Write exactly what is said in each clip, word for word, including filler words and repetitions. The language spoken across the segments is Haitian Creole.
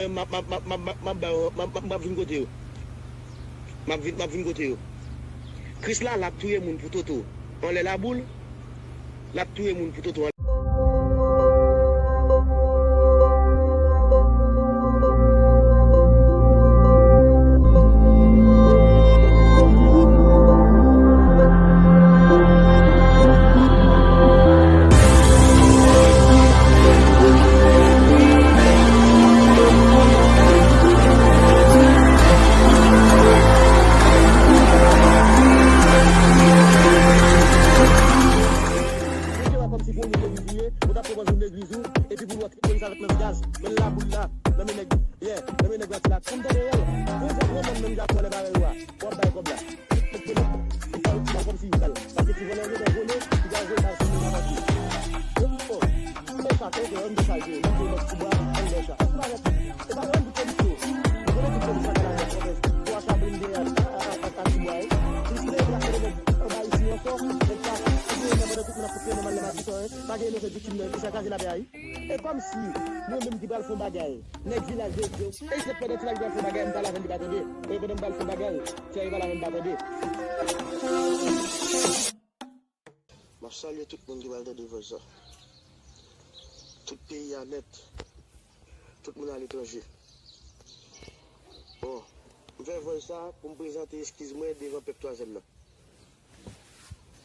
M ap, m ap, m ap, m ap, m ap, m ap, m ap, m ap vin kote yo. M ap vin, m ap vin kote yo. Krisla, l ap touye moun pou Toto. Anlè Laboul, l ap touye moun pou Toto. Ou te wè kòmsi pou yon nèg li ye, ou t ap pran pou legliz ou, epi pou l wè Polis avèk lans gaz, men Laboul la, nan men nèg, yeah, nan men nèg la ti la. Kòm tande rèl, pou yon fwa pran bann menm jan ak vòlè parèy ou a, w ap bay kòb la. Ou fè yon ti la kòmsi ou sal. Paske ti vòlè yo gentan vole, li pral voye bal sou moun nan paske. Yo di, oh, e sa, tonton, ann de sa l te ye, li te met ti bwa anndan sa. Ou pa wè, e pa wè tout polis yo. Ou konnen tout polis la gen lajan pwovens. Twa sa blende a, a, a, a, a ti bwa yo. Plis de yo plase de nèg anba isi ankò, nèg sa, ou gen nan mande tout moun ap fout nan mal nan matisan, pa gen inosan viktim nan, ki sa kraze lapè a, wi. E kòmsi, mwen menm ki pral fè yon bagay, nèg vilaj de Dye, e se pandan ti la ki pral fè yon bagay, m pale avè l, li pa tande. E pandan m pral fè yon bagay, ti la ki pale avè m pa tande. M ap salye tout moun ki pral tande vòy sa. Tout peyi a nèt. Tout moun aletranje. Bon, m fè vòy sa pou m prezante eskiz mwen devan pèp Twazyèm nan.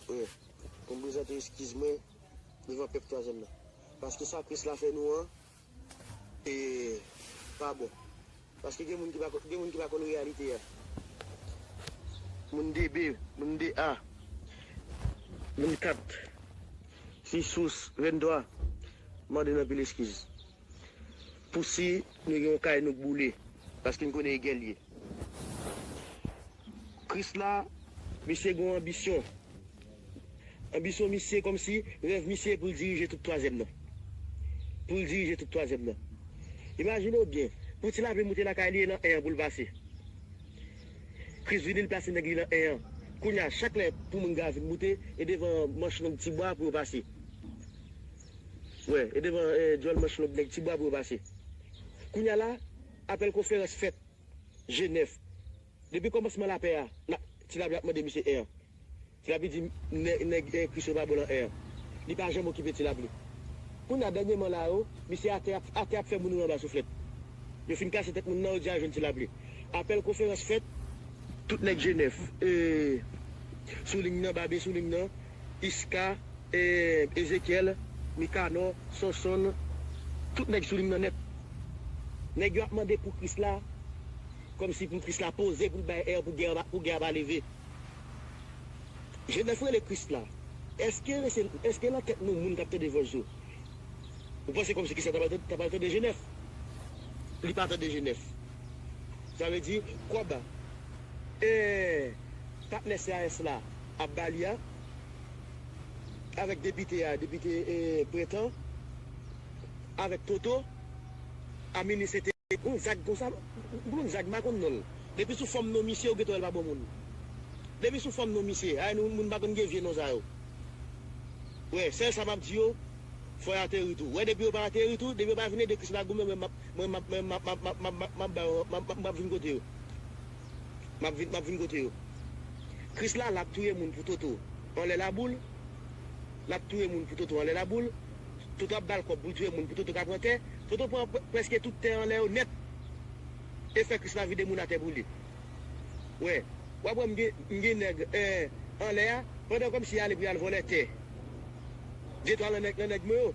Wi, pou m prezante eskiz mwen devan pèp Twazyèm nan. Paske sa Krisla fè nou an, e, pa bon. Paske gen moun ki pa, gen moun ki pa konn reyalite a. Moun de B, moun de A, moun kat, sis, vennntwa, mande n anpil eskiz. Pou si nou gen yon kay nou k boule, paske n konnen e gè l ye. Krisla, misye gen yon anbisyon. Anbisyon misye kòmsi, rèv misye pou l dirije tout Twazyèm nan. Pou l dirije tout Twazyèm nan. Imajine w byen, pou Ti Lapli moute lakay li e nan en an pou l pase. Kris vini, l plase nèg li nan en an. Kounye a, chak lè pou moun Gravin moute, e devan manch long Ti Bwa pou yo pase. Wè, e devan, eh, djòl manch long nèg Ti Bwa pou yo pase. Kounye a la, apèl konferans fèt. Jenèf. Depi kòmansman lapè a, la, Ti Lapli ap mande misye en an. Ti Lapli di nè-, nèg, eh, Kris yo pa bo l an en an. Li pa janm okipe Ti Lapli. Kounye a, dènyèman la yo, misye atè ap, atè ap fè moun ri anba souflèt. Yo fin kase tèt moun nan, yo di al jwenn Ti Lapli. Apèl konferans fèt, tout nèg Jenèf, eh, sou liy nan, Babe sou liy nan, Iska, eh, Ezekyèl, Mikanò, Sonsonn, tout nèg sou liy nan nèt. Nèg yo ap mande pou Krisla, kòmsi pou Krisla poze, pou l bay èr, pou gè a, pou gè a pa leve. Jenèf rele Krisla. Èske, èske nan tèt nou moun k ap tande vòs yo, ou panse kòmsi Krisla ta pral tande, ta pral tande Jenèf? Li pa tande Jenèf. Sa vle di, kòb, eh, patnè C A S la ap ba li a, avèk depite a, depite, eh, Prentan, avèk Toto, a minis enteryè, yon zag konsa, yon zag m pa konn non l. Depi sou fòm non misye, ou gentan wè l pa bon moun. Depi sou fòm non misye, ay, nou, moun pa konn gen vye non sa yo. Wè, sèl sa m ap di yo, fò y ateri tou. Wè, depi yo pa ateri tou, depi yo pa vin ede Krisla goumen, mwen, m ap, mwen, m ap, mwen, m ap, m ap, m ap, m ap, m ap, m ap, m ap vin kote yo. M ap vin, m ap vin kote yo. Krisla, l ap touye moun pou Toto. Anlè Laboul, l ap touye moun pou Toto anlè Laboul. Toto ap ba l kòb pou l touye moun pou Toto ka pran tè. Toto pran pre-, prèske tout tè anlè yo nèt. E fè Krisla vide moun atè pou li. Wè, w ap wè m gen, m gen nèg, eh, anlè a, pandan kòmsi y ale pou y al vòlè tè. De twa nan nèg, nan nèg mwen yo.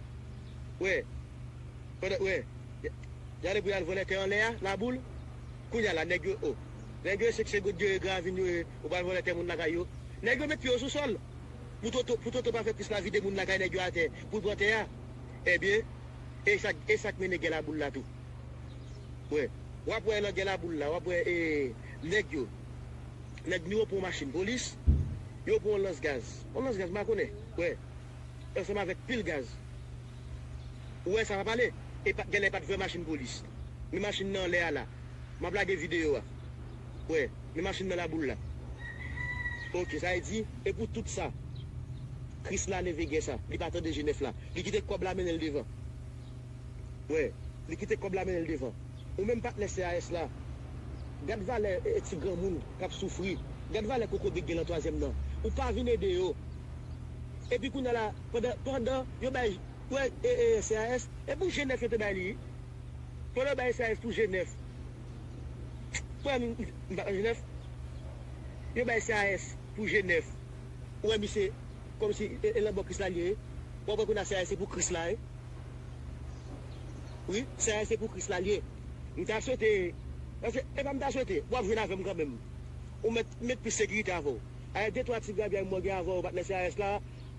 Wè, pandan, wè, y, y ale pou y al vòlè tè anlè a, Laboul. Kounye a la, nèg yo, o. Nèg yo, se, se Godyere Gravin yo ye, ou pral vòlè tè moun lakay yo. Nèg yo met pye yo sou sòl. Pou Toto, pou Toto pa fè Krisla vide moun lakay nèg yo atè, pou l pran tè a. Ebyen, e sa, e sa k mennen gè Laboul la tou. Wè, w ap wè nan gè Laboul la, w ap wè, e, nèg yo. Nèg nou yo pran yon machin polis, yo pran yon lans gaz. Yon lans gaz, m pa konnen. Wè. Ansanm avèk pil gaz. Ou wè sa pa pale? E pa, genlè pa t vrè machin polis. Men machin nan anlè a la. M ap lage videyo a. Wè, men machin nan Laboul la. Oke, sa vle di, e pou tout sa, Krisla leve gè sa. Li pa tande Jenèf la. Li kite kòb la mennen l devan. Wè, li kite kòb la mennen l devan. Ou menm patnè C A S la, gad valè e, e ti granmoun k ap soufri. Gad valè kokobe k gen nan twazyèm nan. Ou pa vin ede yo. Epi kounye a la, pandan, pandan yo bay, wè, e, e, C A S, e pou G nèf yo te bay li, wi. Pandan yo bay C A S pou G nèf, wè, m, m, m pa nan G nèf. Yo bay C A S pou G nèf. Ou wè misye, kòmsi e, e nan bò Kris la l ye, wi. W ap wè kounye a C A S se pou Kris la, wi. Wi, sa a se pou Kris la l ye. M ta swete, paske, e pa m ta swete, w ap jwenn avè m kanmenm. Ou mèt met plis sekirite avè w. Ay, de twa ti grabyay mwen gen avè w, patnè C A S la,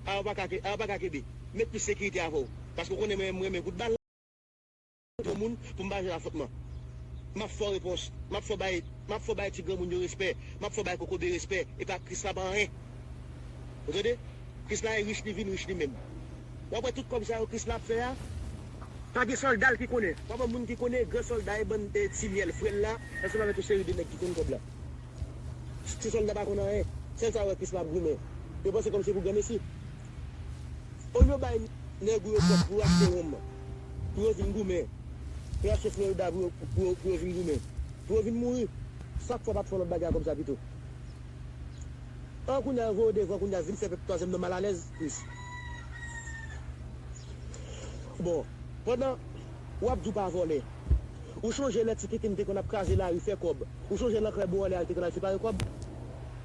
a w pa ka ke-, a w pa ka kenbe. Met plis sekirite avè w. Paske w konnen mwen, m renmen kout bal. Yon moun pou m pa jwenn afwontman. M ap fè w repons. M ap fè w bay, m ap fè w bay ti granmoun yo respè. M ap fè w bay kokobe respè. E pa Kris la pa anyen. Ou tande? Kris la e rich, li vin rich li menm. W ap wè tout kòb sa yo Kris la ap fè a, pa gen sòlda l ki konnen. W ap wè moun ki konnen gran sòlda e bann, e, ti myèl frè l la, ansanm avèk yon seri de nèg ki konn kòb la. Ti sòlda pa konn anyen. Sèl sa w wè Kris la ap goumen. Yo panse kòmsi pou granmesi. Olye yo bay nèg ou yo kòb pou yo achte wonm, pou yo vin goumen, pou yo achte Florida, pou yo, pou yo, pou yo vin goumen, pou yo vin mouri. Sak fwa pa t fè yon lòt bagay kòm sa pito. An kounye a yo voye w devan, kounye a vin fè pèp twazyèm nan malalèz, Kris. Bon, pandan w ap di w pa vòlè, ou chonje lè Ti Kenken te konn ap kraze lari fè kòb? Ou chonje lè Lanklè Bou anlè a li te konn al separe kòb?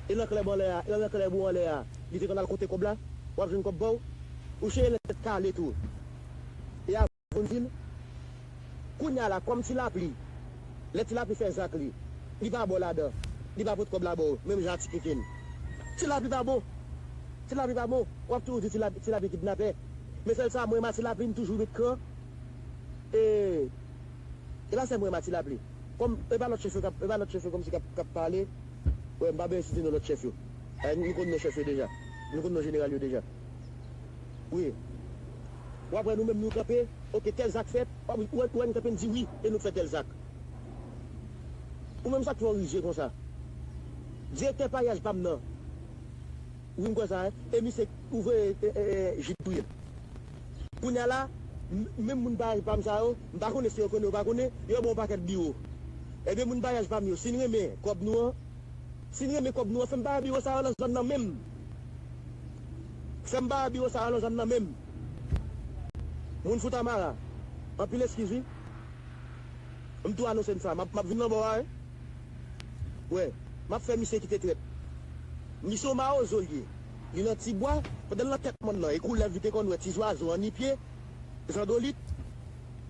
E Lanklè Bou anlè a, e Lanklè Bou anlè a, li te konn al konte kòb la? W ap jwenn kòb ba w? Ou chonje lè Tèt Kale tou? E a Vann di l. Kounye a la, kòm Ti Lapli, lè Ti Lapli fè zak li, li pa ba w ladan, li pa pot kòb la ba w, menm jan a Ti Kenken. Ti Lapli pa bon. Ti Lapli pa bon. W ap toujou di Ti Lapli, Ti Lapli kidnapè. Men sèl sa, mwen, m a Ti Lapli, m toujou met kran. E, e pa sèl mwen, m a Ti Lapli. Kòm, e pa lòt chèf yo k ap, e pa lòt chèf yo kòmsi k ap, k ap pale. Wè, m pa bezwen site non lòt chèf yo. Eh, nou konn non chèf yo deja. Nou konn non jeneral yo deja. Wi. W ap wè nou menm nou kanpe, oke, tèl zak fèt, w ap wè, wè nou kanpe, n di wi, e nou fè tèl zak. Ou menm sa k fè w rize konsa? Direktè paryaj pa m nan. Wi, m kwè sa, e, e misye ouvre, e, e, e, Jid touye l. Kounye a la, m, menm moun paryaj pa m sa yo, m pa konnen si yo konnen, yo pa konnen, yo ba w pakèt biwo. Ebyen, moun paryaj pa m yo, si n renmen kòb nou an, Si n renmen kòb nou an, fè m pa wè biwo sa yo nan zòn nan menm. Fè m pa wè biwo sa yo nan zòn nan menm. Moun Foutamara, anpil eskiz wi. M tou anonse n sa, m ap, m ap vin nan bò a wi. Wè, m ap fè misye kite trèt. Misye yon mawozo l ye. Li nan Tibwa, pandan l nan tèt mòn nan, e koulèv li te konn wè, ti zwazo, annipye, zandolit.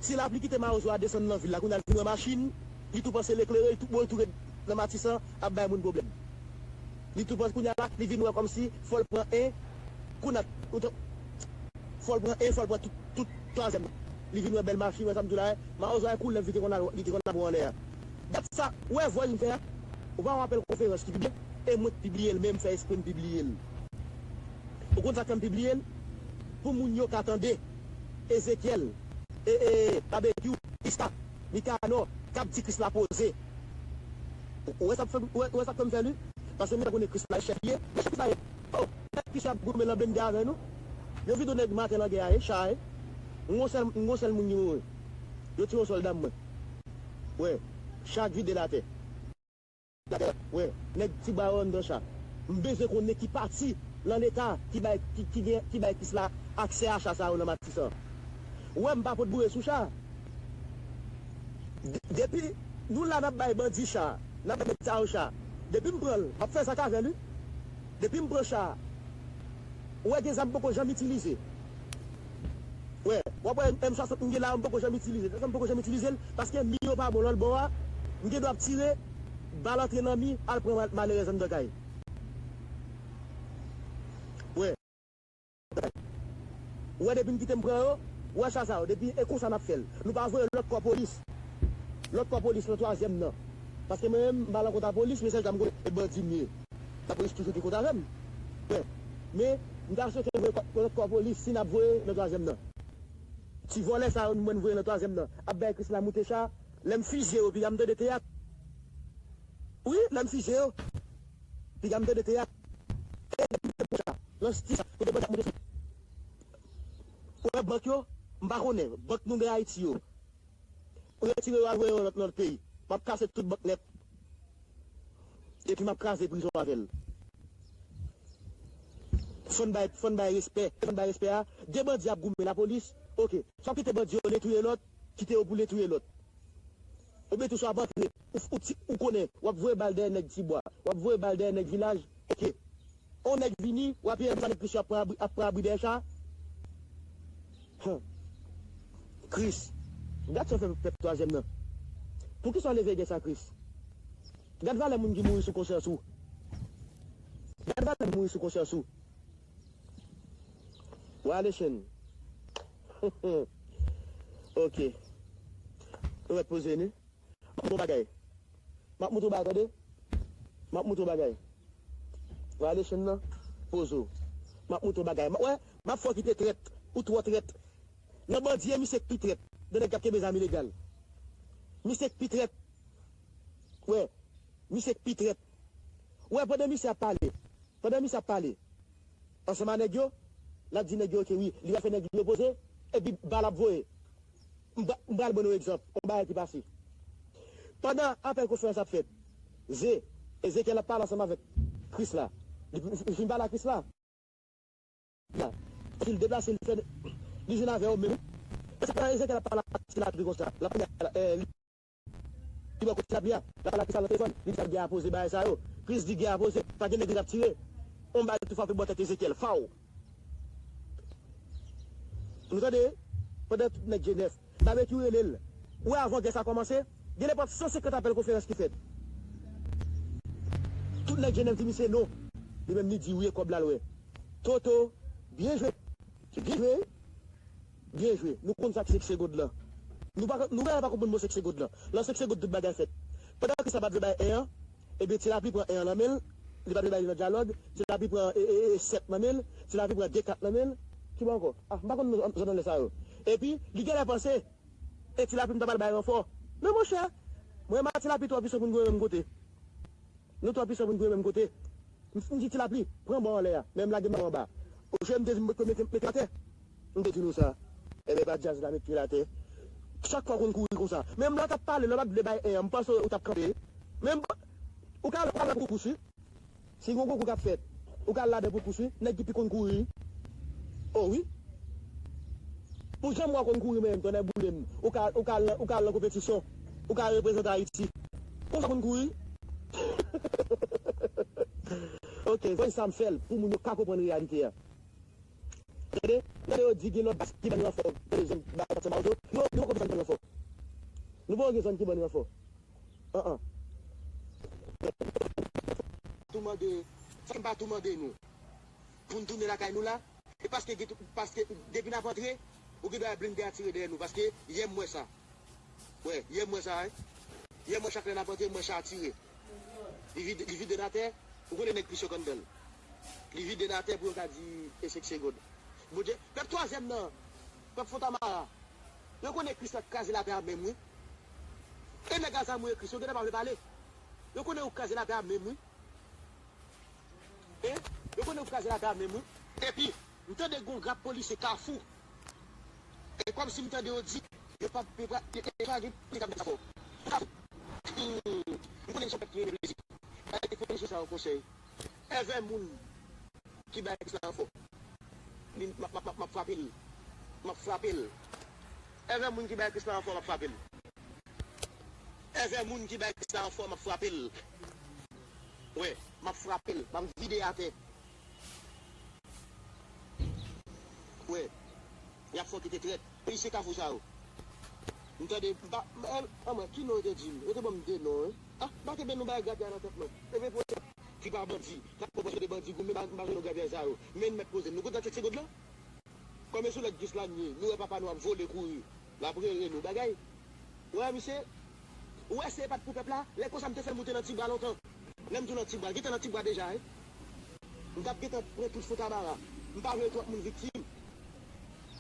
Ti Lapli kite mawozo a desann nan vil la, kounye a l vin wè machin, li tou panse l eklere, li tou, bon, li tou ret nan Matisan ap bay moun pwoblèm. Li tou panse kounye a la, li vin wè kòmsi fò l pran en, kounye a, ou t-, fò l pran en, fò l pran tout, tout twazyèm. Li vin wè bèl machin, wè sa m di w la, mawozo a e koulèv li te konn al, li te konn ap wè anlè a. Dat sa, ou wè vòy m fè a, ou pa wè apèl konferans ki pibliye, e mwen k pibliye l, men m fè espre m pibliye l. Ou konn sa k fè m pibliye l? Pou moun yo ka tande Ezekyèl, e, e, Babekyou, Ista, Mikanò, k ap di Kris la poze. Ou, ou wè sa k fè m, ou wè, ou wè sa k fè m fè l wi? Paske m ta konnen Kris la e chèf li ye, e chèf Kris la ye. Oh, nèg ki ap goumen nan blende avè nou. Yo vide nèg maten nan gè a, e cha, e. M gon sèl, m gon sèl moun ki mouri. Yo tiye yon sòlda m mwen. Wè, cha k vide l atè. Wè, nèg Tibwa yo anndan cha. M bezwen konnen ki pati nan Leta ki bay, ki, ki gen, ki bay Kris la aksè a cha sa yo nan Matisan. Wè, m pa pot boure sou cha. De-, depi nou la n ap bay bandi cha, n ap bay nèg sa yo cha. Depi m pran l, m ap fè zak avè l wi. Depi m pran cha, ou wè gen zam m poko janm itilize. Wè, w ap wè M swasant m gen la, m poko janm itilize l. Sa m poko janm itilize l, paske mi yo pa bon lòt bò a, m gen dwa ap tire, bal antre nan mi, al pran mal-, malerèz anndan kay. Wè. Ou wè depi m kite m pran yo, ou wè cha sa yo, depi e konsa n ap fè l. Nou pa voye lòt kò polis. Lòt kò polis nan twazyèm nan. Paske mwen menm, m pa nan kont a polis, men sèl sa m konnen, e bandi m ye. Lapolis toujou gen kont avè m. Wè. Men, m ta swete voye kò, lòt kò polis, si n ap voye nan twazyèm nan. Ti vòlè sa yo, nou mwen voye nan twazyèm nan. Ap bay Krisla moute cha, lè m fizye yo, piga m tande teyat. Wi, lè m fizye yo. Piga m tande teyat. E depi m te pran cha, nan sti sa, kote bandi ap moute sou. Ou wè bank yo, m pa konnen, bank nou gen Ayiti yo. Retire yo al voye yo nan lòt, nan lòt peyi. M ap kase tout bank nèt. Epi m ap kraze prizon avè l. Fò n bay, fò n bay respè. Fò n bay respè a. De bandi ap goumen lapolis. Oke. Swa w kite bandi yo lè touye lòt, kite yo pou lè touye lòt. Oubyen tou swa w ap antre, ou, ou, ti, ou konnen, w ap voye bal dèyè nèg Tibwa, w ap voye bal dèyè nèg Vilaj. Oke. On nèg vini, w ap ye sa nèg Kris yo ap pran abri, ap pran abri dèyè cha. Hum. Kris. Gad sa w fè pèp twazyèm nan. Poukisa w leve gè sa, Kris? Gad valè moun ki mouri sou konsyans ou. Gad valè moun mouri sou konsyans ou. Wa le chen. Ok. Ou mèt poze ni. M ap montre w bagay. M ap montre w bagay, tande. M ap montre w bagay. Wa le chen nan. Poze w. M ap montre w bagay. M ap, wè, m ap fè w kite trèt. Ou twò trèt. Nan bandi, e misye k pi trèt. De nèg k ap kenbe zam ilegal. Misye k pi trèt. Wè. Misye k pi trèt. Wè, pandan misye ap pale. Pandan misye ap pale ansanm a nèg yo, l ap di nèg yo ke wi, li pral fè nèg li repoze, epi bal ap voye. M pra-, m pral ban nou egzanp, yon bagay ki pase. Pandan apèl konferans ap fèt, Ze, Ezekyèl ap pale ansanm avèk Kris la. Li, li fin pale a Kris la. Epi l deplase, li fè, li vin avè yo menm. Ezekyèl ap pale a Kris la, epi konsa, l ap, eh, li Li bò kote Ti Lapli a, l ap pale ak Kris la nan telefòn, li di Kris la gen a poze bagay sa yo. Kris di gen a poze, pa gen nèg li t ap tire. On bal tou frape bò tèt Ezekyèl, faw. Nou tande, pandan tout nèg G nèf, Babekyou rele l. Ou wè avan gè sa kòmanse, gen nenpòt san senkant apèl konferans ki fèt. Tout nèg G nèf di misye non. Li menm li di wi, e kòb la l wè. Toto, byen jwe. Byen jwe. Byen jwe. Nou konn sa k se k se God lan. Nou pa, nou genlè pa konprann mo se k se God lan. Lè se k se God tout bagay fèt. Pandan Kris la pa t vle bay en an, ebyen Ti Lapli pran en an nan men l, li pa t vle bay li nan dyalòg, Ti Lapli pran e, e, e, sèt nan men l, Ti Lapli pran de kat nan men l. Ki bò ankò? Ah, m pa konn zòn anlè sa yo. Epi, li genlè panse, e Ti Lapli m ta pral bay ranfò. Men monchè, mwen m a Ti Lapli twò pwisan pou n goumen menm kote. Nou twò pwisan pou n goumen menm kote. M, m di Ti Lapli, pran bò anlè a, men m lage bò anba. Oje m te di m mete, mete atè. M te di nou sa. Enben, pa djaz la, met pye l atè. Chak fwa w konn kouri konsa. Menm lè w t ap pale, lè w pa t vle bay en an, m panse w t ap kanpe. Men m, ou ka al, ou ka al pou kous, wi. Si gen yon konkou k ap fèt, ou ka al ladan pou kous, wi. Nèg ki pi konn kouri. O wi. Ou janm wè w konn kouri menm, tonnè boule m. Ou ka, ou ka al nan, ou ka al nan konpetisyon. Ou ka reprezante Ayiti. Konsa konn kouri. Ok, voye sa m fè l pou moun yo ka konprann reyalite a. Tande, tande yo di gen lòt baz ki ban ranfò, gen zòn baz ansanm a yo. Nou, nou poko bezwen ranfò. Nou poko gen zòn ki ban ranfò. An an. Tou mande, sa m pa tou mande nou. Pou n tounen lakay nou la, e paske gen tou, paske depi n ap antre, ou gen dwa blende a tire dèyè nou, paske yè m wè sa. Wè, yè m wè sa, wi. Yè m wè chak lè n ap antre, m wè cha a tire. Li vide, li vide n atè, ou konnen nèg plis yo k anndan l. Li vide n atè pou yo ka di e se k se God. Bondye, pèp twazyèm nan, pèp Fontamara, yo konnen Kris la k kraze latè a menm, wi. E nèg a zam ou e Kris, yo genlè pa vle pale. Yo konnen ou kraze latè a menm, wi. E, yo konnen ou kraze latè a menm, wi. Epi, m tande gon grap polisye Kafou. E kòmsi m tande yo di, yo pa, yo pa, yo pa gen polisye k ap fè sa fò. Kafou. Hmm, m konnen se yon pèp ki renmen plezi. Gade polisye sa yo konsèy. Èvè moun ki bay Kris la ranfò. Li, m ap, m ap, m ap, m ap frape l. M ap frape l. Èvè moun ki bay Kris la ranfò, m ap frape l. Èvè moun ki bay Kris la ranfò, m ap frape l. Wè, m ap frape l. M ap vide atè. Wè, y ap fè w kite trèt. Peyi se Kafou sa yo. M tande, m pa, m, an mwen, ki non yo te di m? Yo te ban m de non, wi. Ah, m pa kenbe nou bay grapya nan tèt mwen. Epi pou ki pa bandi. N ap konprann de bandi goumen, m pa, m pa jwenn nou grapya sa yo. Men n mèt poze n. Nou kontan tchèk se God lan? Kòm e sou lòd Gislain ye, nou wè papa nou ap vole kouri. L ap rele nou bagay. Ou wè, misye, ou wè, si e pa t pou pèp la, lè konsa m te fè moute nan Tibwa lontan. Lè m tou nan Tibwa, gentan nan Tibwa deja, wi. M t ap gentan pran tout Fontamara. M pa vle twòp moun viktim.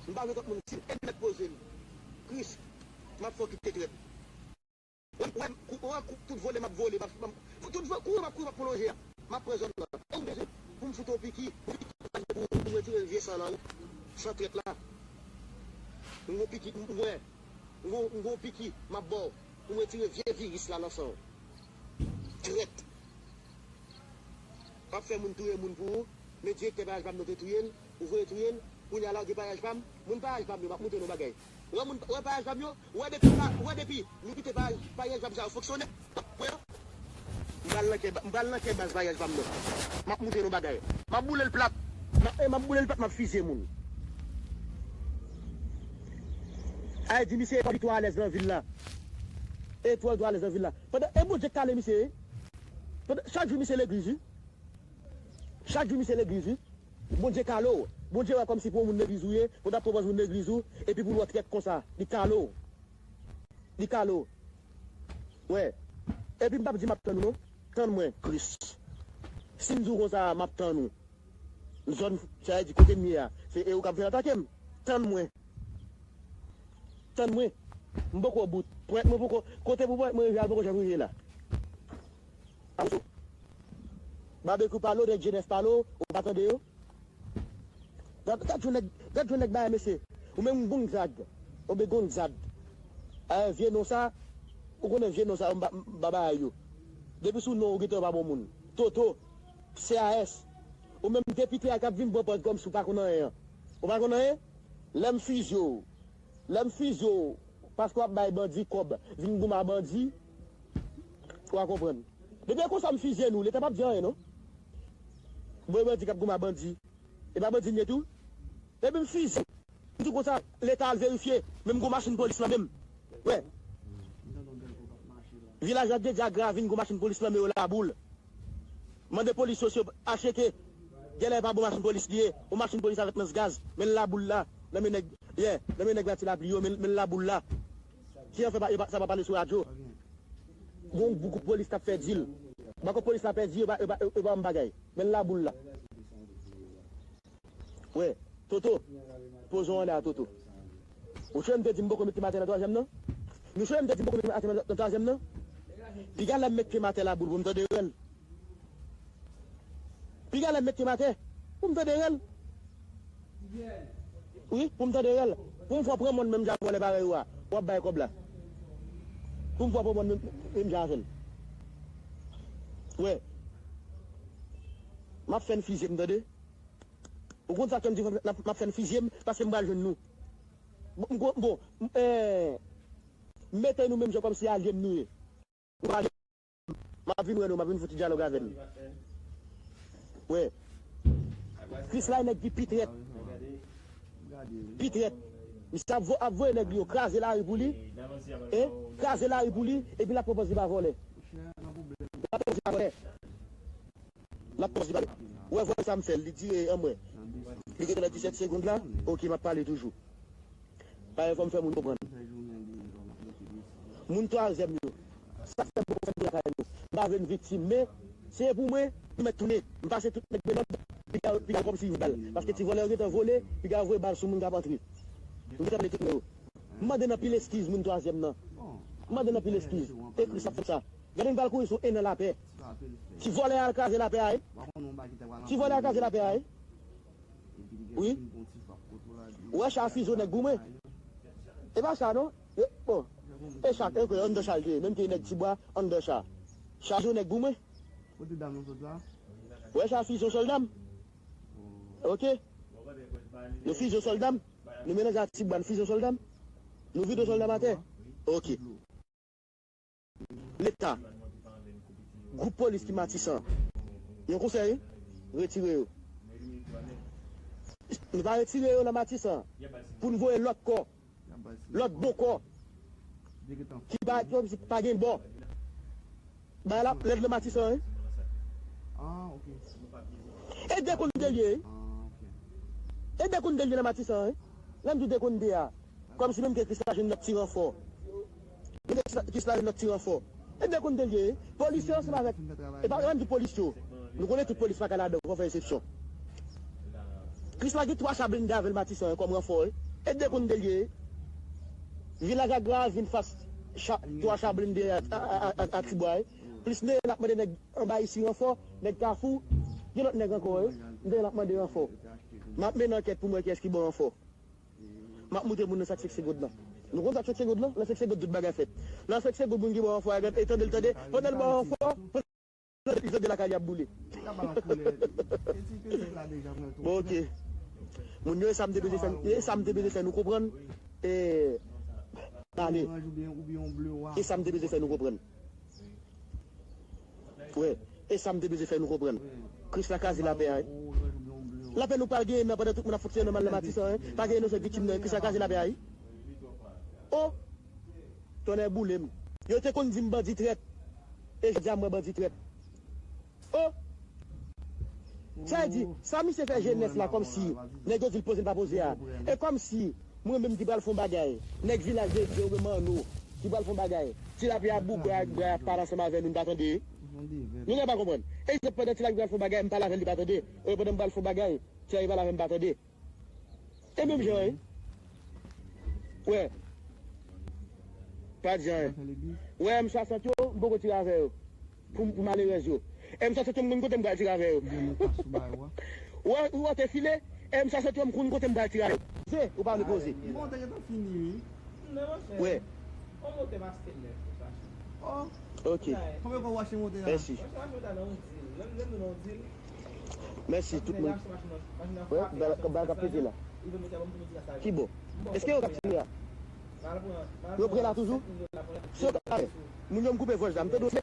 M pa vle twòp moun viktim. E m mèt poze m. Kris, m ap fè w kite trèt. Wè, wè, kou-, wè, kou-, tout vole, m ap vole, m ap, m ap, tout vo-, kouri, m ap kouri, m ap pwolonje a. M ap pran zòn nan. E ou bezwen pou m fout yon piki, pou, pou m retire vye san lan, wi. San trèt la. M gon piki, m, m, wè. M gon, m gon piki, m ap ba w pou m retire vye viris la nan san w. Trèt. W ap fè moun touye moun pou ou, men direktè payaj pa m nan te touye l, ou voye touye l, kounye a lage payaj pa m, moun payaj pa m yo, m ap montre nou bagay. Wè moun, wè payaj pa m yo, wè depi pa, wè depi nou kite payaj, payaj pa m sa yo fonksyone, wè yo. M pral nan kè, m pral nan kè baz payaj pa m nan. M ap montre nou bagay. M ap boule l plat. M ap, e, m ap boule l plat, m ap fizye moun. Ay, di misye e twò alèz nan vil la. E twò, twò alèz nan vil la. Pandan, e Bondye k kale misye, wi. Pandan, chak jou misye legliz, wi. Chak jou misye legliz, wi. Bondye kale w. Bondye wè kòmsi pou yon moun legliz ou ye, pou w t ap pran pòz moun legliz ou, epi pou l wè w trèt konsa. Li kale w. Li kale w. Wè. Epi m p ap di m ap tann ou, non. Tann mwen, Kris. Si m di w konsa, m ap tann ou. Zòn, sa vle di kote m ye a, se e ou k ap vin atake m. Tann mwen. Tann mwen. M poko bout. Pwent mwen poko, kote pou pwent mwen rive a, l poko janm rive la. Aso. Babekyou pale w, nèg Jenès pale w, ou pa tande yo? Gad, gad jan nèg, gad jan nèg bay mesye. Ou menm Gonzag. Ou be Gonzag. A, vye non sa, ou konnen vye non sa, m pa, m pa bay yo. Depi sou non, ou gentan pa bon moun. Toto, C A S. Ou menm depite a k ap vin pran pòz kòmsi ou pa konn anyen an. Ou pa konn anyen? Lè m fizye w, lè m fizye w, paske w ap bay bandi kòb, vin goumen a bandi, w a konprann. Depi e konsa m fizye nou, Leta p ap di anyen non. Bon, e bandi k ap goumen a bandi. E pa bandi m ye tou? Epi m fizye. M di konsa, Leta al verifye, men m gon machin polis nan men m. Wè. Vilaj Ladedye ak Gravin gon machin polis nan men yo Laboul. Mande polis yo si yo achete. Genlè e pa bon machin polis li ye. Yon machin polis avèk lans gaz. Men l Laboul la. Nan men nèg, yeah, nan men nèg la ti lapli yo, men, men l Laboul la. Ki an fè pa, yo pa, sa pa pale sou radyo. Gon gwoup polis t ap fè dil. Bako polis la pèdi, yo pa, yo pa, yo pa yon bagay. Men l Laboul la. Wè, Toto, poze w anlè a, Toto. Ou sonje m te di m poko met pye m atè nan twazyèm nan? Nou sonje m te di m poko met pye m atè nan twazyèm nan? Piga lè m met pye m atè Laboul pou m tande rèl. Piga lè m met pye m atè pou m tande rèl. Wi, pou m tande rèl. Pou m fè w pran mòn menm jan vòlè parèy ou a. W ap bay kòb la. Pou m fè w pran mòn menm, menm jan avè l. Wè. M ap fè n fizye m, tande. Ou konn sa k fè m di m ap, m ap fè n fizye m, paske m pral jwenn nou. Bon, m kon-, bon, m, eh, m mete nou menm jan kòmsi alye m nou ye. Nou alye m. M ap vin wè nou, m ap vin fouti dyalòg avè n. Wè. Krisla e nèg ki pi trèt. Pi trèt. Misye ap vo-, ap voye nèg li yo kraze lari pou li. E kraze lari pou li, epi l ap pran pòz li pa vòlè. L ap pran pòz li pa vòlè. L ap pòz li pale. Ou wè vòlè sa m fè l, li dire an mwen. Li gentan nan disèt segonn la, oke, m ap pale toujou. Paske fò m fè moun konprann. Moun twazyèm yo, sa k fè m poko fè m lakay nou. M pa vle n viktim, men se pou mwen, nou mèt tounen. M pase tout nèg Belòd, piga, piga kòmsi bal. Paske ti vòlè yo gentan vole, piga voye bal sou moun k ap antre. M gentan pale tout yo. M mande n anpil eskiz, moun twazyèm nan. M mande n anpil eskiz. Ekri sa, fè sa. Gade n pral kouri sou en an lapè. Ti vòlè a al kraze lapè a, wi. Ti vòlè a al kraze lapè a, wi. Wi. Ou wè cha Fizo nèg goumen. E pa cha non. E, bon. E cha, e, anndan cha l te ye. Menm ke nèg Tibwa, anndan cha. Cha Fizo nèg goumen. Kote dam nan sot la? Ou wè cha Fizo sòlda m. Oke. Nou Fizo sòlda m. Nou melanje ak Tibwa, nou Fizo sòlda m. Nou vide sòlda m atè. Oke. Leta, gwoup polis ki Matisan, yon konsèy, retire yo. Nou pa retire yo nan Matisan pou n voye lòt kò, lòt bon kò, ki pa, ki pa gen bò. Bagay la lèd nan Matisan, wi. E de konn de l ye, wi. E de konn de l ye nan Matisan, wi. Lè m di w de konn de a, kòmsi menm ke Krisla jwenn lòt ti ranfò. Menm ke Krisla, Krisla jwenn lòt ti ranfò. E de konn de l ye, wi. Polis yo ansanm avèk, e pa, e pa m di polis yo. Nou konnen tout polis pa ka ladan, fò fè eksepsyon. Krisla gen twa cha blende avè l Matisan, wi, kòm ranfò, wi. E de konn de l ye, wi. Vilaj Agra vin fas cha, twa cha blende a, a, a, a, a Tibwa, wi. Plis nèg n ap mande nèg anba isi ranfò, nèg Kafou, gen lòt nèg ankò, wi. M te gen l ap mande ranfò. M ap mennen ankèt pou m wè kiyès ki ban ranfò. M ap montre moun nan sa k sèt segonn nan. Nou konn sa k fèk se God lan? Lè fèk se God tout bagay fèt. Lè fèk se God moun ki bò anfò a gad, e tande l tande, pandan l bò anfò, pandan l tande lakay li ap boule. Li ka ba l yon koulè. E ti peze la deja, mwen tou. Bon, ok. Moun yo, e sa m te bezwen fè, e sa m te bezwen fè nou konprann. E, pale. Oranj oubyen, oubyen yon ble wa. E sa m te bezwen fè nou konprann. Wi. E sa m te bezwen fè nou konprann. Kris la kraze lapè a, wi. Lapè nou pa genyen nan pandan tout moun ap fonksyone nòmal nan Matisan, wi. Pa genyen nou sèl viktim nan, Kris la kraze lapè a, wi. O! Tonnè boule m. Yo te konn di m bandi trèt. E jodi a m wè bandi trèt. O! Sa vle di, sa misye fè jenès la kòmsi nèg yo di l poze l pa poze a. E kòmsi mwen menm ki pral fè yon bagay, nèg Vilaj de Dye oubyen Manno ki pral fè yon bagay, tilapli a bout bra ak bra ap pale ansanm avè nou, n pa tande. Nou gen pa konprann. E pandan tilapli pral fè yon bagay, m pale avè l, li pa tande. E pandan m pral fè yon bagay, tilapli pale avè m, pa tande. E menm jan, wi. Wè. Pa di anyen. Wè, M swasant yo, m poko tire avè yo. Pou, pou malerèz yo. M swasant yo, m konn kote m pral tire avè yo. Wè, ou wè te file, M swasant yo, m konn kote m pral tire avè yo. Se, ou pa vle poze. Bon, te gentan fini, wi. Wè. Yon motè maske nèf, ou chache. Oh. Ok. Konbyen kòb w achte motè a? Mèsi. Mèsi tout moun. Wè, bal, bal k ap pete la. Ki bò? Èske yo k ap tire a? Yo pre la toujou? Se yo k ap fè. Moun yo m koupe vòj la. M tande w se